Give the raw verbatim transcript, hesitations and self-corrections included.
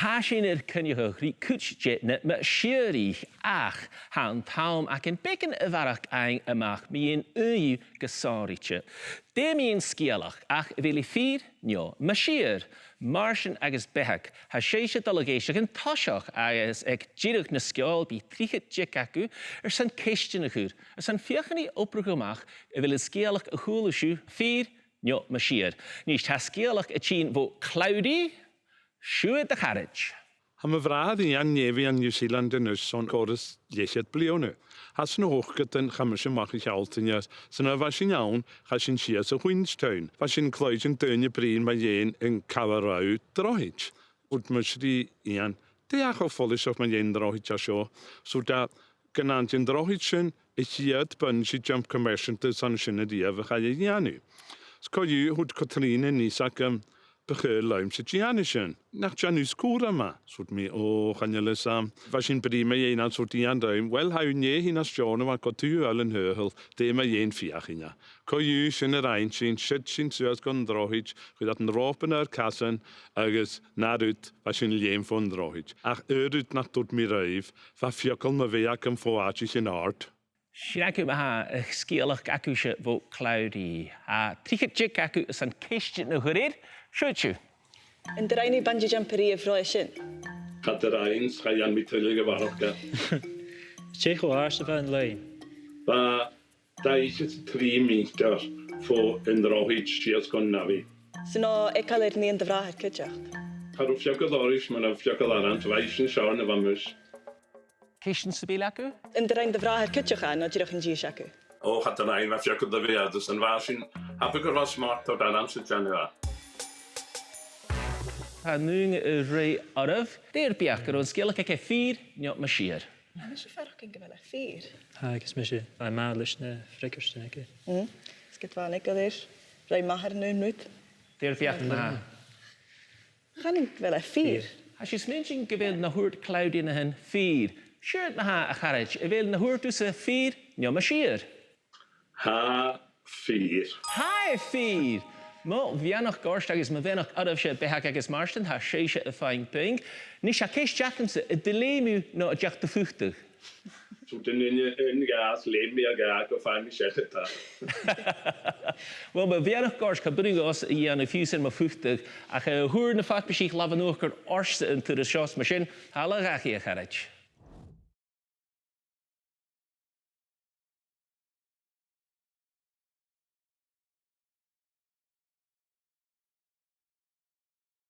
Tha sinn air coinneachadh ri cuid de na maisiarach, ach tha an t-àm againn beagan a bharrachd fhaighinn a-mach mu dheidhinn aoigh gu sònraichte. Dè mu dheidhinn sgeulachd, ach a bheil i fìor no maisiarach? Màrtainn agus Beathag, tha sibhse a' dol a dh'èisteachd an toiseach agus aig deireadh na sgeòil bidh trithead diog agaibh airson ceistean a chur, airson feuchainn ri obrachadh a-mach a bheil an sgeulachd a chuala sibh fìor no maisiarach. Nis, tha sgeulachd a' tighinn bho Clodagh, siud a charaid. Tha mo bhràthair Iain, neo-bhean New Zealand a-nis son còrr is leth-cheud bliadhna. Tha sinn na h-ochdadan, chaidh mise a-mach a shealltainn air, 's nuair a bha sinn ann, chaidh sinn sìos a Queenstown. Bha sinn a' cluinntinn daoine a' bruidhinn mu dheidhinn an càil a rinn drochaid. Thuirt mise ri Iain, dè tha cho follaiseach mu dheidhinn drochaid a tha seo? So dè, gun dèan drochaid sin a' chiad bungee jump coimeasanta 's an sin a-riamh a chaidh a dhèanamh. 'S co-dhiù, thuirt Catrìona, niece agam, bu chaomh leamsa dèanamh sin. Nach dèan thusa cùram e? 'S thuirt mi, o, chan eil fhios agam. Bha sinn a' bruidhinn mu dheidhinn an sort, Iain rium, uill, tha thu an dèidh fhèin às dèidh sin, bha gu dùil an t-saoghail, dè mu dheidhinn feuchainn e? Co-dhiù, sin a rinn sinn, shuidh sinn suas gun drochaid, chuir iad an ròpan air casan, agus na rud, bha sinn a' leum fon drochaid. Ach aon rud nach tuirt mi ribh, bha feagal na bheatha agam fo àiteachan àrd. Sin agaibh ma-thà an sgeulachd agaibh-se bho Clodagh. Tha trithead diog agaibh airson ceistean a chur air, siuthad. An do rinn thu bungee jump a-riamh roimhe sin? Cha do rinn, 's cha dèan mi tuilleadh a bharrachd. Dè cho àrd 's a bha an loidhne? Bha dà fhichead 's a trì meatair fon drochaid sìos gun neamhaidh. 'S an robh eagal air nighean do bhràthar cuideachd? Cha robh feagal oirre, mura robh feagal orm, 's bha i sin seo na bha mise. Ceistean sam bith agaibh? An do rinn do bhràthair cuideachd e, no dìreach an dithis agaibh? O, cha do rinn, bha feagal na bheatha air, 's an robh sin, tha feagal gu robh smart o dhan am sa dèanamh e. Tha an ùine a' ruith oirbh, dè ur beachd, an robh an sgeulachd aige fìor no maisiarach? Tha mise a' faireachdainn gu bheil e fìor. Tha, agus mise. Tha e math leis na freagairtean aige. Mm. 'S ged a bha an eagal air, rinn m' athair an aon rud. Dè ur beachd ma-thà? Chanainn gu bheil e fìor. Tha sibh a' smaointinn gu bheil na thuirt Clodagh an sin fìor. Siuthad ma-thà, a charaid, a bheil na thuirt thusa fìor no maisiarach? Tha fìor. Tha e fìor! Mo bheannachd ort agus mo bheannachd oirbhse, a Bheathag agus Màrtainn, tha sibhse a' faighinn puing. Nis, tha ceist agamsa, an do leum thu no an deach do phutadh? So, dè an aon, aon gheàrr, leum mi a' gheàrr gu faigh mi seachad e. Uill, mo bheannachd ort, cha b' urrainn dhomhsa a dhèanamh fiù 's air mo phutadh, ach, eh, fhuair na farpaisich làmh-an-uachdair ortsa an turas seo, 's mar sin, thalla dhachaigh, a charaid.